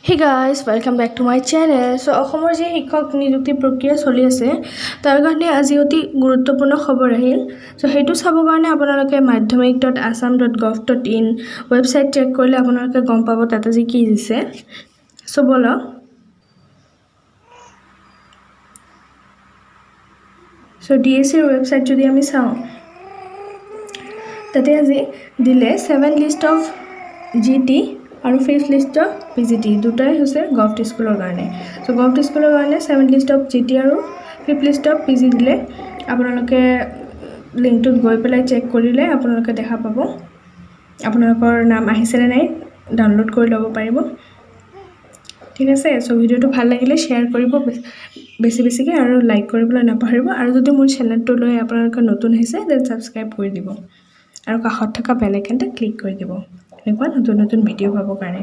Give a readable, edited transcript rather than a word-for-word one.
Hey guys, welcome back to my channel. So অসমৰ যি শিক্ষক নিযুক্তি প্ৰক্ৰিয়া চলি আছে, তাৰ কাৰণে আজি অতি গুৰুত্বপূৰ্ণ খবৰ আহিল। চ' সেইটো চাবৰ কাৰণে আপোনালোকে madhyamik.assam.gov.in website check কৰিলে আপোনালোকে গম পাব তাত আজি কি দিছে। চ' ব'লক। চ' ডিএছইৰ ৱেবছাইট যদি আমি চাওঁ, তাতে আজি দিলে seven list of GT আৰু ফিফ্থ লিষ্ট অফ পিজিটি, দুটাই হৈছে গভট স্কুলৰ কাৰণে। চ' গভট স্কুলৰ কাৰণে ছেভেন লিষ্ট অফ জিটি আৰু ফিফ্থ লিষ্ট অফ পিজি দিলে। আপোনালোকে লিংকটোত গৈ পেলাই চেক কৰিলে আপোনালোকে দেখা পাব আপোনালোকৰ নাম আহিছেনে নাই, ডাউনলোড কৰি ল'ব পাৰিব। ঠিক আছে। চ' ভিডিঅ'টো ভাল লাগিলে শ্বেয়াৰ কৰিব বেছি বেছিকৈ আৰু লাইক কৰিবলৈ নাপাহৰিব। আৰু যদি মোৰ চেনেলটোলৈ আপোনালোকে নতুন আহিছে, then subscribe কৰি দিব আৰু কাষত থকা বেল আইকনটা ক্লিক কৰি দিব, এনেকুৱা নতুন নতুন ভিডিঅ' পাবৰ কাৰণে।